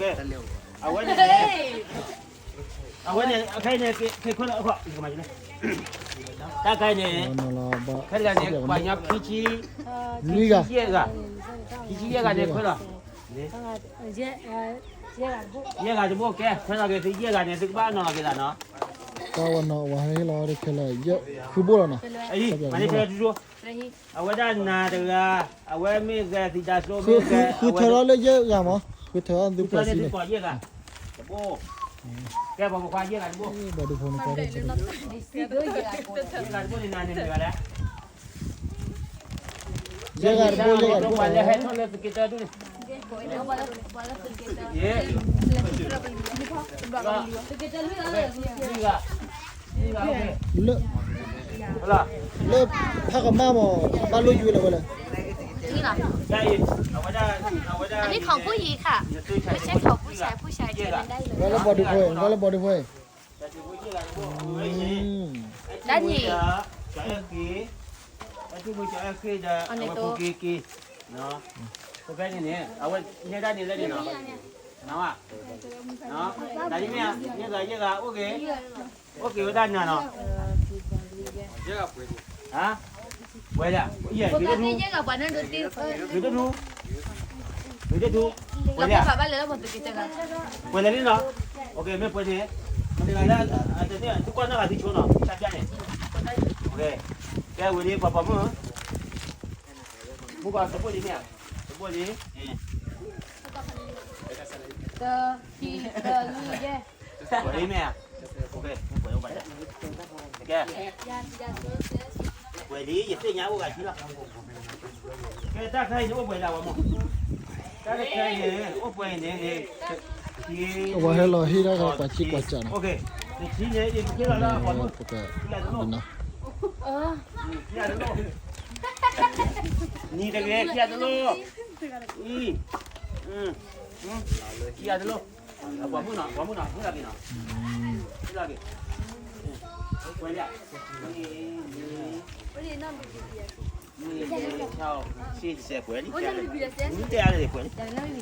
ကဲ, အဝဲန့ၣ်, အဝဲန့ၣ် ခဲအံၤန့ၣ် က့ၤခွဲလီၤအခီၣ်, တၢ်ခဲအံၤန့ၣ်, ခဲလၢာ်န့ၣ် ပှၤညီခံဆံ, လွံၢ်ဂၤ, ခံဆံယဲၢ်ဂၤ, ခံဆံယဲၢ်ဂၤန့ၣ်ခွဲလီၤ, ယဲၢ်ဂၤတဘိ ကဲ ခွဲလီၤက့ၤသုယဲၢ်ဂၤန့ၣ် သုကဘၣ်နီၤလီၤက့ၤသးနီၤ, တၢ်ဝဲနီၤ ဝဲဟဲလီၤခဲလၢာ် ယဲၢ် ဃုဘိလီၤနီၤ, မၤန့ၢ်ဖဲတဒိ အဝဲဒၣ်နၤတဂၤ, အဝဲမ့ၢ်ဂဲၤသံဒါစိမ့ၢ်ဂဲၤ, ဃုထၢထီၣ်လၢယဲၢ်ဂၤမး, ဃုထၢထီၣ်သုပှၤစံၣ်န့ၣ်, တဘိ, ကဲပှၤပိာ်ခွါယဲၢ်ဂၤတဘိ, ဘၣ်ဒိဖိန့ၣ်, ယဲၢ်ဂၤတဘိန့ၣ် နၤန့ၣ်မ့ၢ်ဂၤလဲၣ်, ယဲၢ်ဂၤတဘိ ယဲၢ်ဂၤတဘိ, ပှၤလၢဟဲထီၣ်လၢသုးက့တၢဒိၣ်န့ၣ် ယဲၢ်ဂၤ, လၢ, လၢဖးကမၣ်မး ဘၣ်လိၣ်ယွၤလၢၤဝဲလဲၣ်, อันนี้ของผู้หญิงค่ะ ไม่ใช่ของผู้ชาย ผู้ชายเชิญเล่นได้เลย ဘၣ်လၢဘီဒူဖိ, ဘၣ်လၢဘီဒူဖိ, တၢ်န့ၣ်, အန့ၣ်တိ, ကဲန့ၣ်န့ၣ် အဝဲန့ၢ်ဒၣ်န့ၣ်လၢန့ၣ်နီၤ, တၢ်ယမ့ၢ်, ယဲၢ်ဂၤ ယဲၢ်ဂၤ အိၣ်က့ၤ, အိၣ်က့ၤဝဲဒၣ်နၤနီၤ, ပှဲၤလၢ, ဂ့ၤတထူ, ဂ့ၤတထူ, ပှဲၤလၢ, ပှဲၤလၢလံနီၤ, မ့ၢ်ပှဲၤန့ၣ်, မတၤဂၤလၢ, သုကွၢ်နီၣ်ဂၤသုဆိနီၤ ဆါပျၢ်န့ၣ်, ကဲဝံၤလံ ပှၤပိာ်မုၣ်, မုၢ်ကီၢ်တဘိလံမ့ၢ်ဧါ, တဘိလံ, တခံ, တနွံ, ယဲၢ်, ပှဲၤလံမ့ၢ်ဧါ, ကဲ, ပှဲၤလံ ယသ့ၣ်ညါအိၣ်ဂၤခံလီၤ, ကဲတၢ်ခဲအံၤန့ၣ်အိၣ်ပှဲၤလၢအဝဲမ့ၢ်, တၢ်ခဲအံၤန့ၣ် အိၣ်ပှဲၤန့ၣ်, အဝဲဟဲလီၤဟ့ၣ်တၢ်ခဲပှၤစံၣ်ပှၤစၢ်နီၤ, တဆံန့ၣ် ပကဲလီၤလၢအပှၤမုၣ်, ပကဲ, နံၤတဂ့ၤ ခံဂၤတလိၣ်, အံၤ, ခံဂၤတလိၣ်, ပှၤမုၣ်နီၤ ပှၤမုၣ်နီၤ ဟ့ၣ်လီၤက့ၤနီၤ, ဟ့ၣ်လီၤက့ၤ, ပှဲၤလံ, နံၤ, နံၤ, ဆံဆဲပှဲၤလံ, နံၤတဲအါလၢပှဲၤလံ,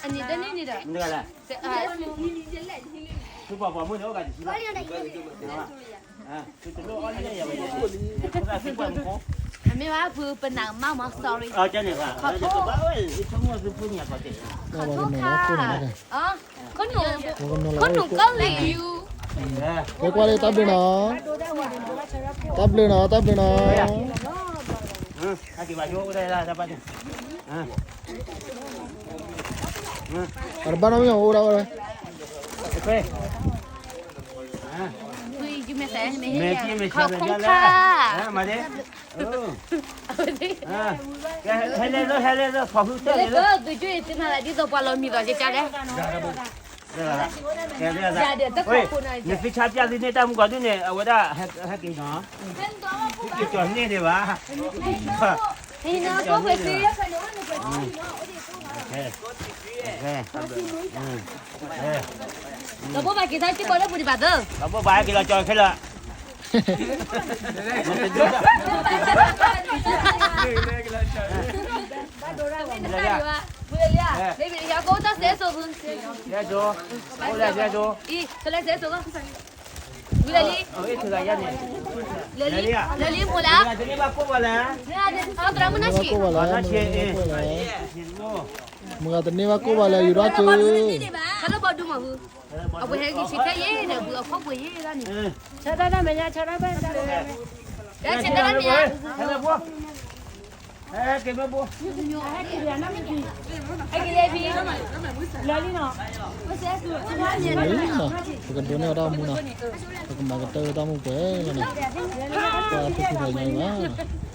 အနံၤတနံၣ်န့ၣ်ဒီး, သုပှၤပိာ်မုၣ်န့ၣ်အိၣ်ဂၤတဆံလီၤ, သုတလိၣ်အီၣ်လၢယၤဘၣ်ယၤန့ၣ်, အမ့ၢ်ဘၣ်ဖုပနၢ်မါမၤ sorry, ခီၣ်ထူၣ်ခါ, ခီၣ်ထူၣ်ခါ, ခိၣ်နူာ်ကီၢ်လံၤ, ကဲကွၢ်လၢတၢ်ဘျုးနီၤ, တၢ်ဘျုးနီၤ တၢ်ဘျုးနီၤ, အတဘၣ်နီတမံၤ အိၣ်ဒၣ်ဝဲ, ခီၣ်ထူၣ်ခါ, ဟဲလဲၣ်လၢ ဟဲလဲၣ်လၢ ခီၣ်ဖုၣ်တၢၢ်န့ၣ်လၢ, သုကၢ်ယတနၤလၢဒ်သိးပှၤလီၤမံၤလီၤကဲကဲလဲၣ်, နသုဆါပျၢ်သုန့ၢ်တၢ်မူကီၢ်ဒုန့ၣ် အဝဲဒၣ်ဟဲက့ၤနီၤ, သုက့ၤကၠီၤန့ၢ်ဒံးဘၣ်, ဟံးနီၤ ဖိခွဲးသံ, ကဘိၣ်ဘၣ်က့ၤသးက့ၤဘီလၢပူၤဒံးဘၣ်သၢ, ကဘိၣ်ဘၣ်ဟဲက့ၤလီၤကၠီၤခဲလၢာ်, မ့ၢ်တဒိၣ်, မ့ၢ်တဒိၣ်, မ့ၢ်တဒိၣ်, အိၣ်လဲၣ်ဒိၣ်, အံၤ, ကလဲၤစဲစိး, ဝံၤလၢလံ, လၢလံ, လၢလံမိၢ်လၢ, တန့ၢ်ဘၣ်ကိၢ်ဘၣ်လဲၣ်, အသရၣ်မုၣ်နီၢ်ဆံး, မုၢ်ဂၤတန့ၢ်ဘၣ်ကိၢ်ဘၣ်လဲၣ် ယူၤထီၣ်က့ၤ, ခါလၢဘီဒူမးဖု, အဝဲဟဲက့ၤဆံဖျဲၣ်ယဲၢ်ဒီး ဘုအဖီၣ်ပှဲၤယဲၢ်ဒၣ်န့ၣ်, ဆၢတၢ်တၢ်မဲာ်ညါ ဆၢတၢ်ဘၣ်, ဆၢတၢ်တၢ်မဲာ်ညါ, ဟဲက့ၤမ့ၢ်ဘိ, ဟဲက့ၤလဲၣ်ဖံ, လၢလံနီၤ, ပကဒိးန့ၢ်အတၢ်မူနီၤ, ပကမၤကတၢၢ်တၢ်မူပှဲၤလီၤနီၤ, ပှၤဖုဖုဖဲညါအံၤဘၣ်နီၤ.